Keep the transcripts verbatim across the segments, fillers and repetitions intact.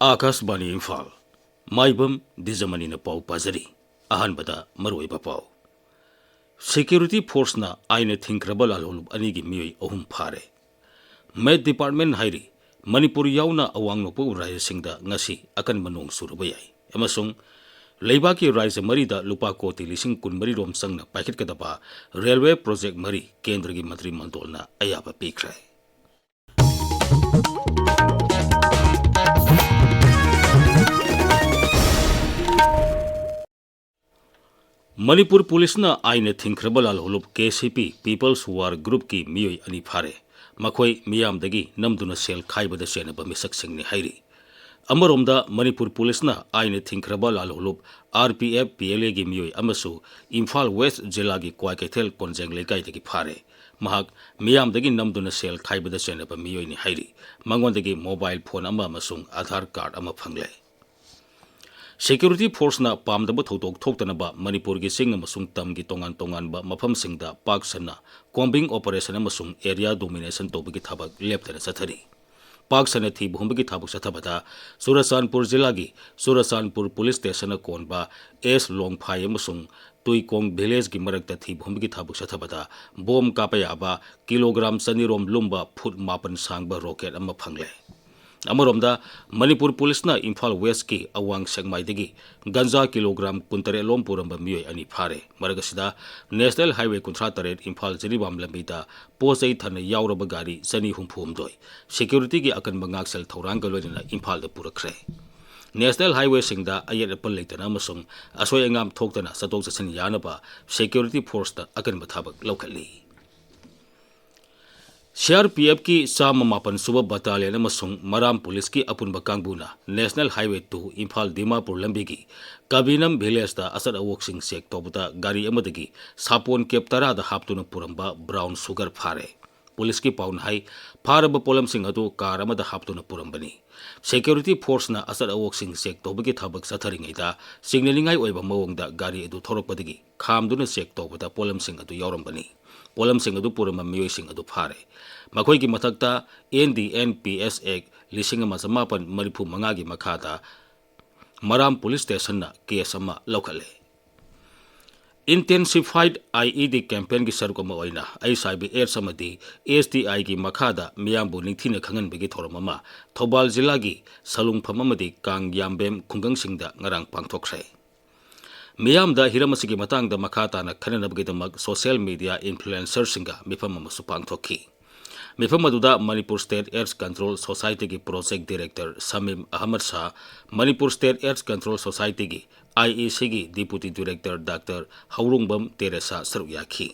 ꯑꯥꯀꯥꯁꯕꯥꯅꯤ ꯏꯝꯐꯥꯜ꯫ ꯃꯥꯏꯕꯝ ꯗꯤꯖꯃꯅꯤꯅ ꯄꯥꯎ ꯄꯥꯖꯔꯤ꯫ ꯑꯍꯥꯟꯕꯗ ꯃꯔꯨꯑꯣꯏꯕ ꯄꯥꯎ꯫ ꯁꯦꯀ꯭ꯌꯨꯔꯤꯇꯤ ꯐꯣꯔꯁꯅ ꯑꯥꯏꯟꯅ ꯊꯤꯡꯈ꯭ꯔꯕ ꯂꯥꯜꯍꯧꯂꯨꯞ ꯑꯅꯤꯒꯤ ꯃꯤꯑꯣꯏ ꯑꯍꯨꯝ ꯐꯥꯔꯦ꯫ ꯃꯦꯠ ꯗꯤꯄꯥꯔꯠꯃꯦꯟ ꯍꯥꯏꯔꯤ, ꯃꯅꯤꯄꯨꯔ ꯌꯥꯎꯅ ꯑꯋꯥꯡ ꯅꯣꯡꯄꯣꯛ ꯔꯥꯖ꯭ꯌꯁꯤꯡꯗ ꯉꯁꯤ ꯑꯀꯟꯕ ꯅꯣꯡ ꯆꯨꯔꯨꯕ ꯌꯥꯏ ꯑꯃꯁꯨꯡ ꯂꯩꯕꯥꯛꯀꯤ ꯔꯥꯖ꯭ꯌ ꯃꯔꯤꯗ ꯂꯨꯄꯥ ꯀꯣꯇꯤ ꯂꯤꯁꯤꯡ ꯀꯨꯟꯃꯔꯤ ꯔꯣꯝ ꯆꯪꯅ ꯄꯥꯏꯈꯠꯀꯗꯕ ꯔꯦꯜꯋꯦ ꯄ꯭ꯔꯣꯖꯦꯛ ꯃꯔꯤ ꯀꯦꯟꯗ꯭ꯔꯒꯤ ꯃꯟꯇ꯭ꯔꯤ ꯃꯟꯗꯣꯜꯅ ꯑꯌꯥꯕ ꯄꯤꯈ꯭ꯔꯦ꯫ ꯃꯅꯤꯄꯨꯔ ꯄꯨꯂꯤꯁꯅ ꯑꯥꯏꯟꯅ ꯊꯤꯡꯈ꯭ꯔꯕ ꯂꯥꯜꯍꯧꯂꯨꯞ ꯀꯦ ꯁꯤ ꯄꯤ People's War Groupꯀꯤ ꯃꯤꯑꯣꯏ ꯑꯅꯤ ꯐꯥꯔꯦ꯫ ꯃꯈꯣꯏ ꯃꯤꯌꯥꯝꯗꯒꯤ ꯅꯝꯗꯨꯅ ꯁꯦꯜ ꯈꯥꯏꯕꯗ ꯆꯦꯟꯅꯕ ꯃꯤꯁꯛꯁꯤꯡꯅꯤ ꯍꯥꯏꯔꯤ꯫ ꯑꯃꯔꯣꯝꯗ, ꯃꯅꯤꯄꯨꯔ ꯄꯨꯂꯤꯁꯅ ꯑꯥꯏꯟꯅ ꯊꯤꯡꯈ꯭ꯔꯕ ꯂꯥꯜꯍꯧꯂꯨꯞ R P F, P L ꯑꯦꯒꯤ ꯃꯤꯑꯣꯏ ꯑꯃꯁꯨ ꯏꯝꯐꯥꯜ ꯋꯦꯁ ꯖꯤꯂꯥꯒꯤ ꯀ꯭ꯋꯥꯀꯩꯊꯦꯜ ꯀꯣꯟꯖꯦꯡ ꯂꯩꯀꯥꯏꯗꯒꯤ ꯐꯥꯔꯦ꯫ ꯃꯍꯥꯛ ꯃꯤꯌꯥꯝꯗꯒꯤ ꯅꯝꯗꯨꯅ ꯁꯦꯜ ꯈꯥꯏꯕꯗ ꯆꯦꯟꯅꯕ ꯃꯤꯑꯣꯏꯅꯤ ꯍꯥꯏꯔꯤ꯫ ꯃꯉꯣꯟꯗꯒꯤ ꯃꯣꯕꯥꯏꯜ ꯐꯣꯟ ꯑꯃ ꯑꯃꯁꯨꯡ ꯑꯥꯙꯥꯔ ꯀꯥꯔꯗ ꯑꯃ ꯐꯪꯂꯦ꯫ ꯁꯦꯀ꯭ꯌꯨꯔꯤꯇꯤ ꯐꯣꯔꯁꯅ ꯄꯥꯝꯗꯕ ꯊꯧꯗꯣꯛ ꯊꯣꯛꯇꯅꯕ ꯃꯅꯤꯄꯨꯔꯒꯤ ꯆꯤꯡ ꯑꯃꯁꯨꯡ ꯇꯝꯒꯤ ꯇꯣꯉꯥꯟ ꯇꯣꯉꯥꯟꯕ ꯃꯐꯝꯁꯤꯡꯗ ꯄꯥꯛ ꯁꯟꯅ ꯀꯣꯝꯕꯤꯡ ꯑꯣꯄꯔꯦꯁꯟ ꯑꯃꯁꯨꯡ ꯑꯦꯔꯤꯌꯥ ꯗꯣꯃꯤꯅꯦꯁꯟ ꯇꯧꯕꯒꯤ ꯊꯕꯛ ꯂꯦꯞꯇꯅ ꯆꯠꯊꯔꯤ꯫ ꯄꯥꯛ ꯁꯟꯅ ꯊꯤꯕ ꯍꯨꯝꯕꯒꯤ ꯊꯕꯛ ꯆꯠꯊꯕꯗ ꯆꯨꯔꯆꯥꯟꯄꯨꯔ ꯖꯤꯂꯥꯒꯤ ꯆꯨꯔꯆꯥꯟꯄꯨꯔ ꯄꯨꯂꯤꯁ ꯁ꯭ꯇꯦꯁꯟꯅ ꯀꯣꯟꯕ ꯑꯦꯁ ꯂꯣꯡꯐꯥꯏ ꯑꯃꯁꯨꯡ ꯇꯨꯏꯀꯣꯡ ꯚꯤꯂꯦꯖꯀꯤ ꯃꯔꯛꯇ ꯊꯤꯕ ꯍꯨꯝꯕꯒꯤ ꯊꯕꯛ ꯆꯠꯊꯕꯗ ꯕꯣꯝ ꯀꯥꯞꯄ ꯌꯥꯕ ꯀꯤꯂꯣꯒ꯭ꯔꯥꯝ ꯆꯅꯤ ꯔꯣꯝ ꯂꯨꯝꯕ ꯐꯨꯠ ꯃꯥꯄꯟ ꯁꯥꯡꯕ ꯔꯣꯀꯦꯠ ꯑꯃ ꯐꯪꯂꯦ꯫ ꯑꯃꯔꯣꯝꯗ, ꯃꯅꯤꯄꯨꯔ ꯄꯨꯂꯤꯁꯅ ꯏꯝꯐꯥꯜ ꯋꯦꯁꯀꯤ ꯑꯋꯥꯡ ꯁꯦꯛꯃꯥꯏꯗꯒꯤ ꯒꯟꯖꯥ ꯀꯤꯂꯣꯒ꯭ꯔꯥꯝ ꯀꯨꯟꯇꯔꯦꯠ ꯂꯣꯝ ꯄꯨꯔꯝꯕ ꯃꯤꯑꯣꯏ ꯑꯅꯤ ꯐꯥꯔꯦ꯫ ꯃꯔꯛ ꯑꯁꯤꯗ, ꯅꯦꯁꯅꯦꯜ ꯍꯥꯏꯋꯦ ꯀꯨꯟꯊ꯭ꯔꯥ ꯇꯔꯦꯠ ꯏꯝꯐꯥꯜ ꯖꯤꯔꯤꯕꯥꯝ ꯂꯝꯕꯤꯗ ꯄꯣꯠ ꯆꯩ ꯊꯟꯅ ꯌꯥꯎꯔꯕ ꯒꯥꯔꯤ ꯆꯅꯤ ꯍꯨꯝꯐꯨ ꯍꯨꯝꯗꯣꯏ ꯁꯦꯀ꯭ꯌꯨꯔꯤꯇꯤꯒꯤ ꯑꯀꯟꯕ ꯉꯥꯛꯁꯦꯜ ꯊꯧꯔꯥꯡꯒ ꯂꯣꯏꯅꯅ ꯏꯝꯐꯥꯜꯗ ꯄꯨꯔꯛꯈ꯭ꯔꯦ꯫ ꯅꯦꯁꯅꯦꯜ ꯍꯥꯏꯋꯦꯁꯤꯡꯗ ꯑꯌꯦꯠ ꯑꯄꯟ ꯂꯩꯇꯅ ꯑꯃꯁꯨꯡ ꯑꯁꯣꯏ ꯑꯉꯥꯝ ꯊꯣꯛꯇꯅ ꯆꯠꯊꯣꯛ ꯆꯠꯁꯤꯟ ꯌꯥꯅꯕ ꯁꯦꯀ꯭ꯌꯨꯔꯤꯇꯤ ꯐꯣꯔꯁꯇ ꯑꯀꯟꯕ ꯊꯕꯛ ꯂꯧꯈꯠꯂꯤ꯫ ꯁꯤ ꯑꯥꯔ ꯄꯤ ꯑꯦꯐꯀꯤ ꯆꯥꯝꯃ ꯃꯥꯄꯟ ꯁꯨꯕ ꯕꯠꯇꯥꯂꯤꯌꯟ ꯑꯃꯁꯨꯡ ꯃꯔꯥꯝ ꯄꯨꯂꯤꯁꯀꯤ ꯑꯄꯨꯟꯕ ꯀꯥꯡꯕꯨꯅ national highway two Imphal Dimapur ꯂꯝꯕꯤꯒꯤ ꯀꯕꯤꯅꯝ ꯚꯤꯂꯦꯖꯇ ꯑꯆꯠ ꯑꯋꯣꯛꯁꯤꯡ ꯆꯦꯛ ꯇꯧꯕꯗ ꯒꯥꯔꯤ ꯑꯃꯗꯒꯤ ꯁꯥꯄꯣꯟ ꯀꯦꯞ ꯇꯔꯥꯗ ꯍꯥꯞꯇꯨꯅ ꯄꯨꯔꯝꯕ ꯕ꯭ꯔꯥꯎꯟ ꯁꯨꯒꯔ ꯐꯥꯔꯦ꯫ ꯄꯨꯂꯤꯁꯀꯤ ꯄꯥꯎꯅ ꯍꯥꯏ, ꯐꯥꯔꯕ ꯄꯣꯠꯂꯝꯁꯤꯡ ꯑꯗꯨ ꯀꯥꯔ ꯑꯃꯗ ꯍꯥꯞꯇꯨꯅ ꯄꯨꯔꯝꯕꯅꯤ꯫ ꯁꯦꯀ꯭ꯌꯨꯔꯤꯇꯤ ꯐꯣꯔꯁꯅ ꯑꯆꯠ ꯑꯋꯣꯛꯁꯤꯡ ꯆꯦꯛ ꯇꯧꯕꯒꯤ ꯊꯕꯛ ꯆꯠꯊꯔꯤꯉꯩꯗ ꯆꯤꯡꯅꯅꯤꯡꯉꯥꯏ ꯑꯣꯏꯕ ꯃꯑꯣꯡꯗ ꯒꯥꯔꯤ ꯑꯗꯨ ꯊꯧꯔꯛꯄꯗꯒꯤ ꯈꯥꯝꯗꯨꯅ ꯆꯦꯛ ꯇꯧꯕꯗ ꯄꯣꯠꯂꯝꯁꯤꯡ ꯑꯗꯨ ꯌꯥꯎꯔꯝꯕꯅꯤ꯫ ꯄꯣꯠꯂꯝꯁꯤꯡ ꯑꯗꯨ ꯄꯨꯔꯝꯕ ꯃꯤꯑꯣꯏꯁꯤꯡ ꯑꯗꯨ ꯐꯥꯔꯦ꯫ ꯃꯈꯣꯏꯒꯤ ꯃꯊꯛꯇ N D N P S Act ꯂꯤꯁꯤꯡ ꯑꯃ ꯆꯃꯥꯄꯟ ꯃꯔꯤꯐꯨ ꯃꯉꯥꯒꯤ ꯃꯈꯥꯗ ꯃꯔꯥꯝ ꯄꯨꯂꯤꯁ ꯁ꯭ꯇꯦꯁꯟꯅ ꯀꯦꯁ ꯑꯃ ꯂꯧꯈꯠꯂꯦ꯫ Intensified I E D campaignꯒꯤ ꯁꯔꯨꯛ ꯑꯃ ꯑꯣꯏꯅ H I V AIDS ꯑꯃꯗꯤ S T Iꯒꯤ ꯃꯈꯥꯗ ꯃꯤꯌꯥꯝꯕꯨ ꯅꯤꯡꯊꯤꯅ ꯈꯪꯍꯟꯕꯒꯤ ꯊꯧꯔꯝ ꯑꯃ ꯊꯧꯕꯥꯜ ꯖꯤꯂꯥꯒꯤ ꯁꯂꯨꯡꯐꯝ ꯑꯃꯗꯤ ꯀꯥꯡꯌꯥꯝꯕꯦꯝ ꯈꯨꯡꯒꯪꯁꯤꯡꯗ ꯉꯔꯥꯡ ꯄꯥꯡꯊꯣꯛꯈ꯭ꯔꯦ꯫ ꯃꯤꯌꯥꯝꯗ ꯍꯤꯔꯝ ꯑꯁꯤꯒꯤ ꯃꯇꯥꯡꯗ ꯃꯈꯥ ꯇꯥꯅ ꯈꯟꯅꯅꯕꯒꯤꯗꯃꯛ social media influencerꯁꯤꯡꯒ ꯃꯤꯐꯝ ꯑꯃꯁꯨ ꯄꯥꯡꯊꯣꯛꯈꯤ꯫ ꯃꯤꯐꯝ ꯑꯗꯨꯗ ꯃꯅꯤꯄꯨꯔ State AIDS Control Societyꯒꯤ Project Director Samim Ahmad Shah, Manipur State AIDS Control Societyꯒꯤ, IECꯒꯤ Deputy Director Doctor Hourongbam Teresa ꯁꯔꯨꯛ ꯌꯥꯈꯤ꯫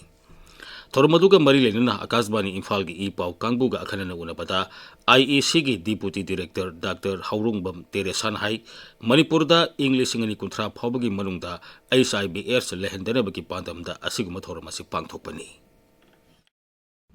ꯊꯧꯔꯝ ꯑꯗꯨꯒ ꯃꯔꯤ ꯂꯩꯅꯅ ꯑꯀꯥꯁꯕꯥꯅꯤ ꯏꯝꯐꯥꯜꯒꯤ ꯏ ꯄꯥꯎ ꯀꯥꯡꯕꯨꯒ ꯑꯈꯟꯅꯅ ꯎꯅꯕꯗ IECꯒꯤ Deputy Director Doctor ꯍꯧꯔꯣꯡꯕꯝ ꯇꯦꯔꯦꯁꯥꯅ ꯍꯥꯏ, ꯃꯅꯤꯄꯨꯔꯗ ꯏꯪ ꯂꯤꯁꯤꯡ ꯑꯅꯤ ꯀꯨꯟꯊ꯭ꯔꯥ ꯐꯥꯎꯕꯒꯤ ꯃꯅꯨꯡꯗ HIV AIDS ꯂꯩꯍꯟꯗꯅꯕꯒꯤ ꯄꯥꯟꯗꯝꯗ ꯑꯁꯤꯒꯨꯝꯕ ꯊꯧꯔꯝ ꯑꯁꯤ ꯄꯥꯡꯊꯣꯛꯄꯅꯤ꯫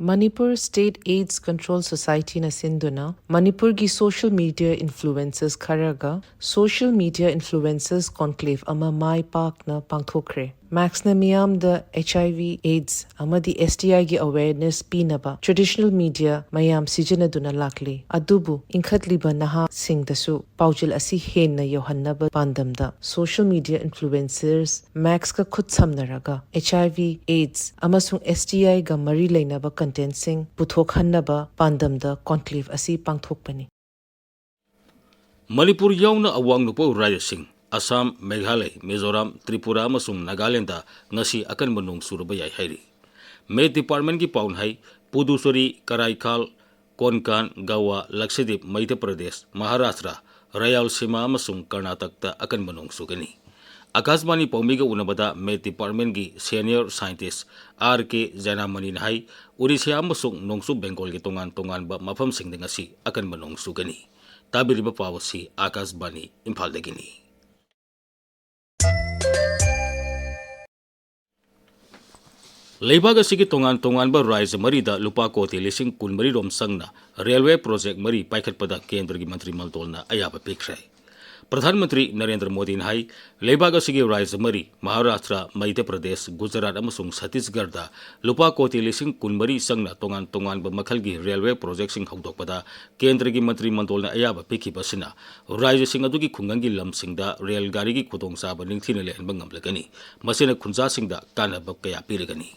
ꯃꯅꯤꯄꯨꯔ State AIDS Control Societyꯅ ꯁꯤꯟꯗꯨꯅ ꯃꯅꯤꯄꯨꯔꯒꯤ social media influencers ꯈꯔꯒ social media influencers conclave ꯑꯃ ꯃꯥꯏ ꯄꯥꯛꯅ ꯄꯥꯡꯊꯣꯛꯈ꯭ꯔꯦ꯫ ꯃꯦꯛꯁꯅ ꯃꯤꯌꯥꯝꯗ HIV AIDS ꯑꯃꯗꯤ STIꯒꯤ awareness ꯄꯤꯅꯕ traditional media ꯃꯌꯥꯝ ꯁꯤꯖꯤꯟꯅꯗꯨꯅ ꯂꯥꯛꯂꯤ꯫ ꯑꯗꯨꯕꯨ ꯏꯟꯈꯠꯂꯤꯕ ꯅꯍꯥꯁꯤꯡꯗꯁꯨ ꯄꯥꯎꯖꯦꯜ ꯑꯁꯤ ꯍꯦꯟꯅ ꯌꯧꯍꯟꯅꯕ ꯄꯥꯟꯗꯝꯗ social media influencers ꯃꯦꯛꯁꯀ ꯈꯨꯠ ꯁꯝꯅꯔꯒ HIV AIDS ꯑꯃꯁꯨꯡ STIꯒ ꯃꯔꯤ ꯂꯩꯅꯕ contentꯁꯤꯡ ꯄꯨꯊꯣꯛꯍꯟꯅꯕ ꯄꯥꯟꯗꯝꯗ conclave ꯑꯁꯤ ꯄꯥꯡꯊꯣꯛꯄꯅꯤ꯫ ꯃꯅꯤꯄꯨꯔ ꯌꯥꯎꯅ ꯑꯋꯥꯡ ꯅꯣꯡꯄꯣꯛ ꯔꯥꯖ꯭ꯌꯁꯤꯡ ꯑꯁꯥꯝ, ꯃꯦꯘꯥꯂꯌ, ꯃꯤꯖꯣꯔꯥꯝ, ꯇ꯭ꯔꯤꯄꯨꯔꯥ ꯑꯃꯁꯨꯡ ꯅꯥꯒꯥꯂꯦꯟꯗ ꯉꯁꯤ ꯑꯀꯟꯕ ꯅꯣꯡ ꯆꯨꯔꯕ ꯌꯥꯏ ꯍꯥꯏꯔꯤ꯫ Met Departmentꯀꯤ ꯄꯥꯎꯅ ꯍꯥꯏ, ꯄꯨꯗꯨꯆꯦꯔꯤ, ꯀꯔꯥꯏꯀꯥꯜ, ꯀꯣꯟꯀꯥꯟ, ꯒꯋꯥ, ꯂꯛꯁꯗꯤꯞ, ꯃꯩꯙ꯭ꯌ ꯄ꯭ꯔꯗꯦꯁ, ꯃꯍꯥꯔꯥꯁꯇ꯭ꯔ, ꯔꯌꯥꯜꯁꯤꯃꯥ ꯑꯃꯁꯨꯡ ꯀꯔꯅꯥꯇꯛꯇ ꯑꯀꯟꯕ ꯅꯣꯡ ꯆꯨꯒꯅꯤ꯫ ꯑꯀꯥꯁꯕꯥꯅꯤ ꯄꯥꯎꯃꯤꯒ ꯎꯅꯕꯗ Met Departmentꯀꯤ senior scientist R K ꯖꯅꯥꯃꯅꯤꯅ ꯍꯥꯏ, ꯑꯣꯔꯤꯁꯥ ꯑꯃꯁꯨꯡ ꯅꯣꯡꯆꯨꯞ ꯕꯦꯡꯒꯣꯜꯒꯤ ꯇꯣꯉꯥꯟ ꯇꯣꯉꯥꯟꯕ ꯃꯐꯝꯁꯤꯡꯗ ꯉꯁꯤ ꯑꯀꯟꯕ ꯅꯣꯡ ꯆꯨꯒꯅꯤ꯫ ꯇꯥꯕꯤꯔꯤꯕ ꯄꯥꯎ ꯑꯁꯤ ꯑꯀꯥꯁꯕꯥꯅꯤ ꯏꯝꯐꯥꯜꯗꯒꯤꯅꯤ꯫ ꯂꯩꯕꯥꯛ ꯑꯁꯤꯒꯤ ꯇꯣꯉꯥꯟ ꯇꯣꯉꯥꯟꯕ ꯔꯥꯖ꯭ꯌ ꯃꯔꯤꯗ ꯂꯨꯄꯥ ꯀꯣꯇꯤ ꯂꯤꯁꯤꯡ ꯀꯨꯟꯃꯔꯤ ꯔꯣꯝ ꯆꯪꯅ ꯔꯦꯜꯋꯦ ꯄ꯭ꯔꯣꯖꯦꯛ ꯃꯔꯤ ꯄꯥꯏꯈꯠꯄꯗ ꯀꯦꯟꯗ꯭ꯔꯒꯤ ꯃꯟꯇ꯭ꯔꯤ ꯃꯟꯗꯣꯜꯅ ꯑꯌꯥꯕ ꯄꯤꯈ꯭ꯔꯦ꯫ ꯄ꯭ꯔꯙꯥꯟ ꯃꯟꯇ꯭ꯔꯤ ꯅꯔꯦꯟꯗ꯭ꯔ ꯃꯣꯗꯤꯅ ꯍꯥꯏ, ꯂꯩꯕꯥꯛ ꯑꯁꯤꯒꯤ ꯔꯥꯖ꯭ꯌ ꯃꯔꯤ, ꯃꯍꯥꯔꯥꯁꯇ꯭ꯔ, ꯃꯙ꯭ꯌ ꯄ꯭ꯔꯗꯦꯁ, ꯒꯨꯖꯔꯥꯠ ꯑꯃꯁꯨꯡ ꯁꯠꯇꯤꯁꯒꯔꯗ ꯂꯨꯄꯥ ꯀꯣꯇꯤ ꯂꯤꯁꯤꯡ ꯀꯨꯟꯃꯔꯤ ꯆꯪꯅ ꯇꯣꯉꯥꯟ ꯇꯣꯉꯥꯟꯕ ꯃꯈꯜꯒꯤ ꯔꯦꯜꯋꯦ ꯄ꯭ꯔꯣꯖꯦꯛꯁꯤꯡ ꯍꯧꯗꯣꯛꯄꯗ ꯀꯦꯟꯗ꯭ꯔꯒꯤ ꯃꯟꯇ꯭ꯔꯤ ꯃꯟꯗꯣꯜꯅ ꯑꯌꯥꯕ ꯄꯤꯈꯤꯕ ꯑꯁꯤꯅ ꯔꯥꯖ꯭ꯌꯁꯤꯡ ꯑꯗꯨꯒꯤ ꯈꯨꯡꯒꯪꯒꯤ ꯂꯝꯁꯤꯡꯗ ꯔꯦꯜ ꯒꯥꯔꯤꯒꯤ ꯈꯨꯗꯣꯡꯆꯥꯕ ꯅꯤꯡꯊꯤꯅ ꯂꯩꯍꯟꯕ ꯉꯝꯂꯒꯅꯤ꯫ ꯃꯁꯤꯅ ꯈꯨꯟꯖꯥꯁꯤꯡꯗ ꯀꯥꯟꯅꯕ ꯀꯌꯥ ꯄꯤꯔꯒꯅꯤ꯫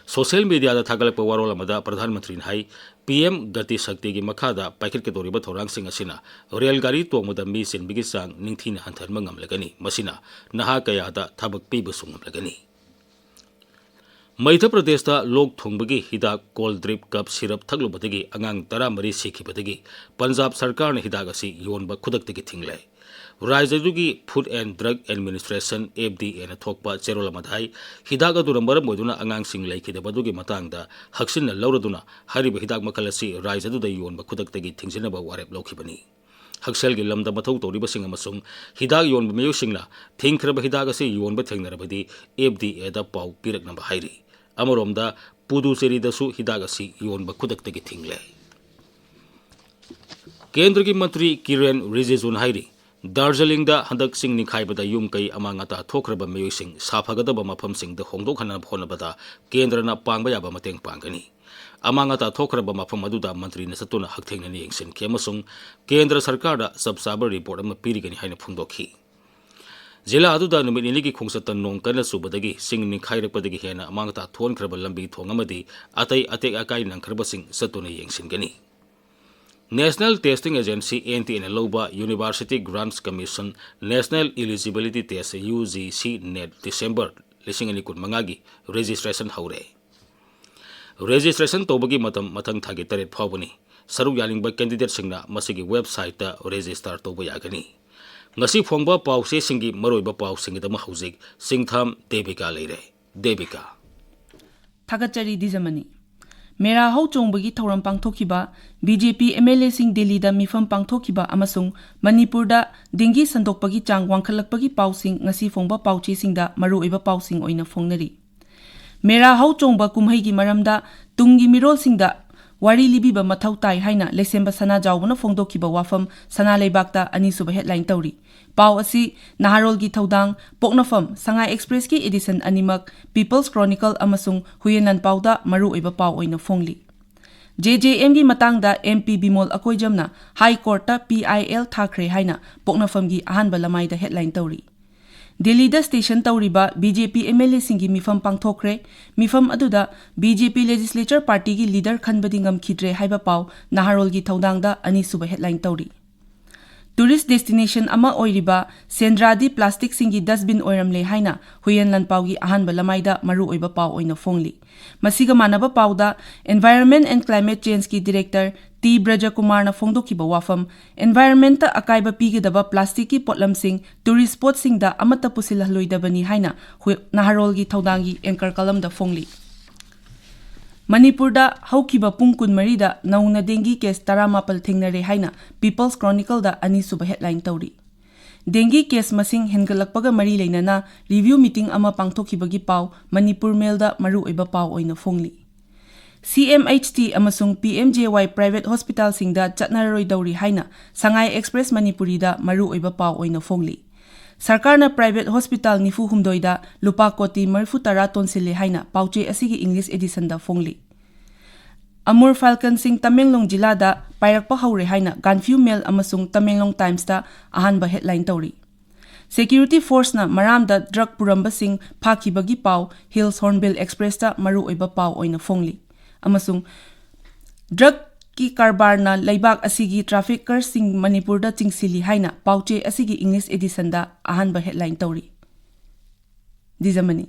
ꯁꯣꯁꯤꯌꯦꯜ ꯃꯤꯗꯤꯌꯥꯗ ꯊꯥꯒꯠꯂꯛꯄ ꯋꯥꯔꯣꯜ ꯑꯃꯗ ꯄ꯭ꯔꯙꯥꯟ ꯃꯟꯇ꯭ꯔꯤꯅ ꯍꯥꯏ, ꯄꯤ ꯑꯦꯝ ꯒꯇꯤ ꯁꯛꯇꯤꯒꯤ ꯃꯈꯥꯗ ꯄꯥꯏꯈꯠꯀꯗꯧꯔꯤꯕ ꯊꯧꯔꯥꯡꯁꯤꯡ ꯑꯁꯤꯅ ꯔꯦꯜ ꯒꯥꯔꯤ ꯇꯣꯡꯕꯗ ꯃꯤ ꯆꯤꯟꯕꯒꯤ ꯆꯥꯡ ꯅꯤꯡꯊꯤꯅ ꯍꯟꯊꯍꯟꯕ ꯉꯝꯂꯒꯅꯤ꯫ ꯃꯁꯤꯅ ꯅꯍꯥ ꯀꯌꯥꯗ ꯊꯕꯛ ꯄꯤꯕꯁꯨ ꯉꯝꯂꯒꯅꯤ꯫ ꯃꯙ꯭ꯌ ꯄ꯭ꯔꯗꯦꯁꯇ ꯂꯣꯛ ꯊꯨꯡꯕꯒꯤ ꯍꯤꯗꯥꯛ ꯀꯣꯜ ꯗ꯭ꯔꯤꯞ ꯀꯞ ꯁꯤꯔꯞ ꯊꯛꯂꯨꯕꯗꯒꯤ ꯑꯉꯥꯡ ꯇꯔꯥꯃꯔꯤ ꯁꯤꯈꯤꯕꯗꯒꯤ ꯄꯟꯖꯥꯕ ꯁꯔꯀꯥꯔꯅ ꯍꯤꯗꯥꯛ ꯑꯁꯤ ꯌꯣꯟꯕ ꯈꯨꯗꯛꯇꯒꯤ ꯊꯤꯡꯂꯦ꯫ ꯔꯥꯖ꯭ꯌꯗꯨꯒꯤ Food and Drug Administration, F D Aꯅ ꯊꯣꯛꯄ ꯆꯦꯔꯣꯜ ꯑꯃꯗ ꯍꯥꯏ, ꯍꯤꯗꯥꯛ ꯑꯗꯨꯅ ꯃꯔꯝ ꯑꯣꯏꯗꯨꯅ ꯑꯉꯥꯡꯁꯤꯡ ꯂꯩꯈꯤꯗꯕ ꯑꯗꯨꯒꯤ ꯃꯇꯥꯡꯗ ꯍꯛꯆꯤꯟꯅ ꯂꯧꯔꯗꯨꯅ ꯍꯥꯏꯔꯤꯕ ꯍꯤꯗꯥꯛ ꯃꯈꯜ ꯑꯁꯤ ꯔꯥꯖ꯭ꯌꯗꯨꯗ ꯌꯣꯟꯕ ꯈꯨꯗꯛꯇꯒꯤ ꯊꯤꯡꯖꯤꯟꯅꯕ ꯋꯥꯔꯦꯞ ꯂꯧꯈꯤꯕꯅꯤ꯫ ꯍꯛꯁꯦꯜꯒꯤ ꯂꯝꯗ ꯃꯊꯧ ꯇꯧꯔꯤꯕꯁꯤꯡ ꯑꯃꯁꯨꯡ ꯍꯤꯗꯥꯛ ꯌꯣꯟꯕ ꯃꯤꯑꯣꯏꯁꯤꯡꯅ ꯊꯤꯡꯈ꯭ꯔꯕ ꯍꯤꯗꯥꯛ ꯑꯁꯤ ꯌꯣꯟꯕ ꯊꯦꯡꯅꯔꯕꯗꯤ F D Aꯗ ꯄꯥꯎ ꯄꯤꯔꯛꯅꯕ ꯍꯥꯏꯔꯤ꯫ ꯑꯃꯔꯣꯝꯗ, ꯄꯨꯗꯨꯆꯦꯔꯤꯗꯁꯨ ꯍꯤꯗꯥꯛ ꯑꯁꯤ ꯌꯣꯟꯕ ꯈꯨꯗꯛꯇꯒꯤ ꯊꯤꯡꯂꯦ꯫ ꯀꯦꯟꯗ꯭ꯔꯒꯤ ꯃꯟꯇ꯭ꯔꯤ ꯀꯤꯔꯦꯟ ꯔꯤꯖꯤꯖꯨꯅ ꯍꯥꯏꯔꯤ, ꯗꯥꯔꯖꯤꯂꯤꯡꯗ ꯍꯟꯗꯛ ꯆꯤꯡ ꯅꯤꯡꯈꯥꯏꯕꯗ ꯌꯨꯝ ꯀꯩ ꯑꯃꯥꯡ ꯑꯇꯥ ꯊꯣꯛꯈ꯭ꯔꯕ ꯃꯤꯑꯣꯏꯁꯤꯡ ꯁꯥꯐꯒꯗꯕ ꯃꯐꯝꯁꯤꯡꯗ ꯍꯣꯡꯗꯣꯛꯍꯟꯅꯕ ꯍꯣꯠꯅꯕꯗ ꯀꯦꯟꯗ꯭ꯔꯅ ꯄꯥꯡꯕ ꯌꯥꯕ ꯃꯇꯦꯡ ꯄꯥꯡꯒꯅꯤ꯫ ꯑꯃꯥꯡ ꯑꯇꯥ ꯊꯣꯛꯈ꯭ꯔꯕ ꯃꯐꯝ ꯑꯗꯨꯗ ꯃꯟꯇ꯭ꯔꯤꯅ ꯆꯠꯇꯨꯅ ꯍꯛꯊꯦꯡꯅꯅ ꯌꯦꯡꯁꯤꯟꯈꯤ ꯑꯃꯁꯨꯡ ꯀꯦꯟꯗ꯭ꯔ ꯁꯔꯀꯥꯔꯗ ꯆꯞ ꯆꯥꯕ ꯔꯤꯄꯣꯔꯠ ꯑꯃ ꯄꯤꯔꯒꯅꯤ ꯍꯥꯏꯅ ꯐꯣꯡꯗꯣꯛꯈꯤ꯫ ꯖꯤꯂꯥ ꯑꯗꯨꯗ ꯅꯨꯃꯤꯠ ꯅꯤꯅꯤꯒꯤ ꯈꯣꯡꯆꯠꯇ ꯅꯣꯡ ꯀꯟꯅ ꯆꯨꯕꯗꯒꯤ ꯆꯤꯡ ꯅꯤꯡꯈꯥꯏꯔꯛꯄꯗꯒꯤ ꯍꯦꯟꯅ ꯑꯃꯥꯡ ꯑꯇꯥ ꯊꯣꯛꯍꯟꯈ꯭ꯔꯕ ꯂꯝꯕꯤ ꯊꯣꯡ ꯑꯃꯗꯤ ꯑꯇꯩ ꯑꯇꯦꯛ ꯑꯀꯥꯏ ꯅꯪꯈ꯭ꯔꯕꯁꯤꯡ ꯆꯠꯇꯨꯅ ꯌꯦꯡꯁꯤꯟꯒꯅꯤ꯫ National Testing Agency, N T Aꯅ ꯂꯧꯕ University Grants Commission National Eligibility Test, U G C NET, December ꯂꯤꯁꯤꯡ ꯑꯅꯤ ꯀꯨꯟꯃꯉꯥꯒꯤ ꯔꯦꯖꯤꯁꯇ꯭ꯔꯦꯁꯟ ꯍꯧꯔꯦ꯫ ꯔꯦꯖꯤꯁꯇ꯭ꯔꯦꯁꯟ ꯇꯧꯕꯒꯤ ꯃꯇꯝ ꯃꯊꯪ ꯊꯥꯒꯤ ꯇꯔꯦꯠ ꯐꯥꯎꯕꯅꯤ꯫ ꯁꯔꯨꯛ ꯌꯥꯅꯤꯡꯕ ꯀꯦꯟꯗꯤꯗꯦꯠꯁꯤꯡꯅ ꯃꯁꯤꯒꯤ ꯋꯦꯕꯁꯥꯏꯠꯇ ꯔꯦꯖꯤꯁꯇꯥꯔ ꯇꯧꯕ ꯌꯥꯒꯅꯤ꯫ ꯉꯁꯤ ꯐꯣꯡꯕ ꯄꯥꯎꯆꯦꯁꯤꯡꯒꯤ ꯃꯔꯨꯑꯣꯏꯕ ꯄꯥꯎꯁꯤꯡꯒꯤꯗꯃꯛ ꯍꯧꯖꯤꯛ ꯆꯤꯡꯊꯥꯝ ꯗꯦꯕꯤꯀꯥ ꯂꯩꯔꯦ꯫ ꯗꯦꯕꯤꯀꯥ꯫ ꯊꯥꯒꯠꯆꯔꯤ ꯗꯤꯖꯃꯅꯤ꯫ ꯃꯦꯔꯥ ꯍꯧ ꯆꯣꯡꯕꯒꯤ ꯊꯧꯔꯝ ꯄꯥꯡꯊꯣꯛꯈꯤꯕ B J P M L Aꯁꯤꯡ ꯗꯤꯜꯂꯤꯗ ꯃꯤꯐꯝ ꯄꯥꯡꯊꯣꯛꯈꯤꯕ ꯑꯃꯁꯨꯡ ꯃꯅꯤꯄꯨꯔꯗ ꯗꯦꯡꯒꯤ ꯁꯟꯗꯣꯛꯄꯒꯤ ꯆꯥꯡ ꯋꯥꯡꯈꯠꯂꯛꯄꯒꯤ ꯄꯥꯎꯁꯤꯡ ꯉꯁꯤ ꯐꯣꯡꯕ ꯄꯥꯎꯆꯦꯁꯤꯡꯗ ꯃꯔꯨꯑꯣꯏꯕ ꯄꯥꯎꯁꯤꯡ ꯑꯣꯏꯅ ꯐꯣꯡꯅꯔꯤ꯫ ꯃꯦꯔꯥ ꯍꯧ ꯆꯣꯡꯕ ꯀꯨꯝꯍꯩꯒꯤ ꯃꯔꯝꯗ ꯇꯨꯡꯒꯤ ꯃꯤꯔꯣꯜꯁꯤꯡꯗ ꯋꯥꯔꯤ ꯂꯤꯕꯤꯕ ꯃꯊꯧ ꯇꯥꯏ ꯍꯥꯏꯅ ꯂꯩꯁꯦꯝꯕ ꯁꯅꯥꯖꯥꯎꯕꯅ ꯐꯣꯡꯗꯣꯛꯈꯤꯕ ꯋꯥꯐꯝ ꯁꯅꯥ ꯂꯩꯕꯥꯛꯇ ꯑꯅꯤꯁꯨꯕ headline ꯇꯧꯔꯤ꯫ ꯄꯥꯎ ꯑꯁꯤ ꯅꯍꯥꯔꯣꯜꯒꯤ ꯊꯧꯗꯥꯡ, ꯄꯣꯛꯅꯐꯝ, ꯁꯉꯥꯏ Expressꯀꯤ edition ꯑꯅꯤꯃꯛ People's Chronicle ꯑꯃꯁꯨꯡ ꯍꯨꯏꯌꯦꯟ ꯂꯥꯟꯄꯥꯎꯗ ꯃꯔꯨꯑꯣꯏꯕ ꯄꯥꯎ ꯑꯣꯏꯅ ꯐꯣꯡꯂꯤ꯫ JJMꯒꯤ ꯃꯇꯥꯡꯗ MP ꯕꯤꯃꯣꯜ ꯑꯀꯣꯏꯖꯝꯅ High Courtꯇ PIL ꯊꯥꯈ꯭ꯔꯦ ꯍꯥꯏꯅ ꯄꯣꯛꯅꯐꯝꯒꯤ ꯑꯍꯥꯟꯕ ꯂꯃꯥꯏꯗ headline ꯇꯧꯔꯤ꯫ ꯗꯤꯜꯂꯤꯗ station ꯇꯧꯔꯤꯕ BJP MLAꯁꯤꯡꯒꯤ ꯃꯤꯐꯝ ꯄꯥꯡꯊꯣꯛꯈ꯭ꯔꯦ꯫ ꯃꯤꯐꯝ ꯑꯗꯨꯗ BJP Legislature Partyꯒꯤ leader ꯈꯟꯕꯗꯤ ꯉꯝꯈꯤꯗ꯭ꯔꯦ ꯍꯥꯏꯕ ꯄꯥꯎ ꯅꯍꯥꯔꯣꯜꯒꯤ ꯊꯧꯗꯥꯡꯗ ꯑꯅꯤꯁꯨꯕ headline ꯇꯧꯔꯤ꯫ Tourist destination ꯑꯃ ꯑꯣꯏꯔꯤꯕ ꯁꯦꯟꯗ꯭ꯔꯥꯗꯤ plasticꯁꯤꯡꯒꯤ dustbin ꯑꯣꯏꯔꯝꯂꯦ ꯍꯥꯏꯅ ꯍꯨꯏꯌꯦꯟ ꯂꯥꯟꯄꯥꯎꯒꯤ ꯑꯍꯥꯟꯕ ꯂꯃꯥꯏꯗ ꯃꯔꯨꯑꯣꯏꯕ ꯄꯥꯎ ꯑꯣꯏꯅ ꯐꯣꯡꯂꯤ꯫ ꯃꯁꯤꯒ ꯃꯥꯟꯅꯕ ꯄꯥꯎꯗ Environment and Climate Changeꯀꯤ Director T ꯕ꯭ꯔꯖꯀꯨꯃꯥꯔꯅ ꯐꯣꯡꯗꯣꯛꯈꯤꯕ ꯋꯥꯐꯝ, environmentꯇ ꯑꯀꯥꯏꯕ ꯄꯤꯒꯗꯕ plasticꯀꯤ ꯄꯣꯠꯂꯝꯁꯤꯡ tourist spotꯁꯤꯡꯗ ꯑꯃꯠꯇ ꯄꯨꯁꯤꯜꯍꯜꯂꯣꯏꯗꯕꯅꯤ ꯍꯥꯏꯅ ꯍꯨ-, ꯅꯍꯥꯔꯣꯜꯒꯤ ꯊꯧꯗꯥꯡꯒꯤ anchor columnꯗ ꯐꯣꯡꯂꯤ꯫ ꯃꯅꯤꯄꯨꯔꯗ ꯍꯧꯈꯤꯕ ꯄꯨꯡ ꯀꯨꯟꯃꯔꯤꯗ ꯅꯧꯅ dengue case ꯇꯔꯥꯃꯥꯄꯜ ꯊꯦꯡꯅꯔꯦ ꯍꯥꯏꯅ People's Chronicleꯗ ꯑꯅꯤꯁꯨꯕ headline ꯇꯧꯔꯤ꯫ Dengue case ꯃꯁꯤꯡ ꯍꯦꯟꯒꯠꯂꯛꯄꯒ ꯃꯔꯤ ꯂꯩꯅꯅ review meeting ꯑꯃ ꯄꯥꯡꯊꯣꯛꯈꯤꯕꯒꯤ ꯄꯥꯎ ꯃꯅꯤꯄꯨꯔ ꯃꯦꯜꯗ ꯃꯔꯨꯑꯣꯏꯕ ꯄꯥꯎ ꯑꯣꯏꯅ ꯐꯣꯡꯂꯤ꯫ CMHT ꯑꯃꯁꯨꯡ PMJAY private hospitalꯁꯤꯡꯗ ꯆꯠꯅꯔꯔꯣꯏꯗꯧꯔꯤ ꯍꯥꯏꯅ ꯁꯉꯥꯏ Express ꯃꯅꯤꯄꯨꯔꯤꯗ ꯃꯔꯨꯑꯣꯏꯕ ꯄꯥꯎ ꯑꯣꯏꯅ ꯐꯣꯡꯂꯤ꯫ ꯁꯔꯀꯥꯔꯅ private hospital ꯅꯤꯐꯨ ꯍꯨꯝꯗꯣꯏꯗ ꯂꯨꯄꯥ ꯀꯣꯇꯤ ꯃꯔꯤꯐꯨ ꯇꯔꯥ ꯇꯣꯟꯁꯤꯜꯂꯦ ꯍꯥꯏꯅ ꯄꯥꯎꯆꯦ ꯑꯁꯤꯒꯤ English editionꯗ ꯐꯣꯡꯂꯤ꯫ ꯑꯃꯨꯔ falconꯁꯤꯡ ꯇꯃꯦꯡꯂꯣꯡ ꯖꯤꯂꯥꯗ ꯄꯥꯏꯔꯛꯄ ꯍꯧꯔꯦ ꯍꯥꯏꯅ Gaanphiu Mail ꯑꯃꯁꯨꯡ Tamenglong Timesꯇ ꯑꯍꯥꯟꯕ headline ꯇꯧꯔꯤ꯫ Security forceꯅ ꯃꯔꯥꯝꯗ drug ꯄꯨꯔꯝꯕꯁꯤꯡ ꯐꯥꯈꯤꯕꯒꯤ ꯄꯥꯎ Hills Hornbill Expressꯇ ꯃꯔꯨꯑꯣꯏꯕ ꯄꯥꯎ ꯑꯣꯏꯅ ꯐꯣꯡꯂꯤ꯫ ꯑꯃꯁꯨꯡ drugꯀꯤ ꯀꯔꯕꯥꯔꯅ ꯂꯩꯕꯥꯛ ꯑꯁꯤꯒꯤ traffickersꯁꯤꯡ ꯃꯅꯤꯄꯨꯔꯗ ꯆꯤꯡꯁꯤꯜꯂꯤ ꯍꯥꯏꯅ ꯄꯥꯎꯆꯦ ꯑꯁꯤꯒꯤ English editionꯗ ꯑꯍꯥꯟꯕ headline ꯇꯧꯔꯤ꯫ ꯗꯤꯖꯃꯅꯤ꯫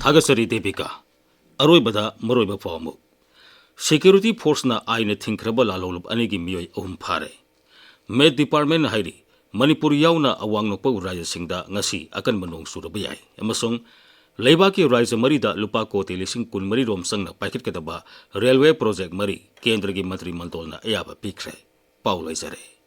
ꯊꯥꯒꯠꯆꯔꯤ ꯗꯦꯕꯤꯀꯥ꯫ ꯑꯔꯣꯏꯕꯗ ꯃꯔꯨꯑꯣꯏꯕ ꯄꯥꯎ ꯑꯃꯨꯛ꯫ Security forceꯅ ꯑꯥꯏꯟꯅ ꯊꯤꯡꯈ꯭ꯔꯕ ꯂꯥꯜꯍꯧꯂꯨꯞ ꯑꯅꯤꯒꯤ ꯃꯤꯑꯣꯏ ꯑꯍꯨꯝ ꯐꯥꯔꯦ꯫ Met departmentꯅ ꯍꯥꯏꯔꯤ, ꯃꯅꯤꯄꯨꯔ ꯌꯥꯎꯅ ꯑꯋꯥꯡ ꯅꯣꯡꯄꯣꯛ ꯔꯥꯖ꯭ꯌꯁꯤꯡꯗ ꯉꯁꯤ ꯑꯀꯟꯕ ꯅꯣꯡ ꯆꯨꯔꯕ ꯌꯥꯏ ꯑꯃꯁꯨꯡ ꯂꯩꯕꯥꯛꯀꯤ ꯔꯥꯖ꯭ꯌ ꯃꯔꯤꯗ ꯂꯨꯄꯥ ꯀꯣꯇꯤ ꯂꯤꯁꯤꯡ ꯀꯨꯟꯃꯔꯤ ꯔꯣꯝ ꯆꯪꯅ ꯄꯥꯏꯈꯠꯀꯗꯕ railway project ꯃꯔꯤ ꯀꯦꯟꯗ꯭ꯔꯒꯤ ꯃꯟꯇ꯭ꯔꯤ ꯃꯟꯗꯣꯜꯅ ꯑꯌꯥꯕ ꯄꯤꯈ꯭ꯔꯦ꯫ ꯄꯥꯎ ꯂꯣꯏꯖꯔꯦ꯫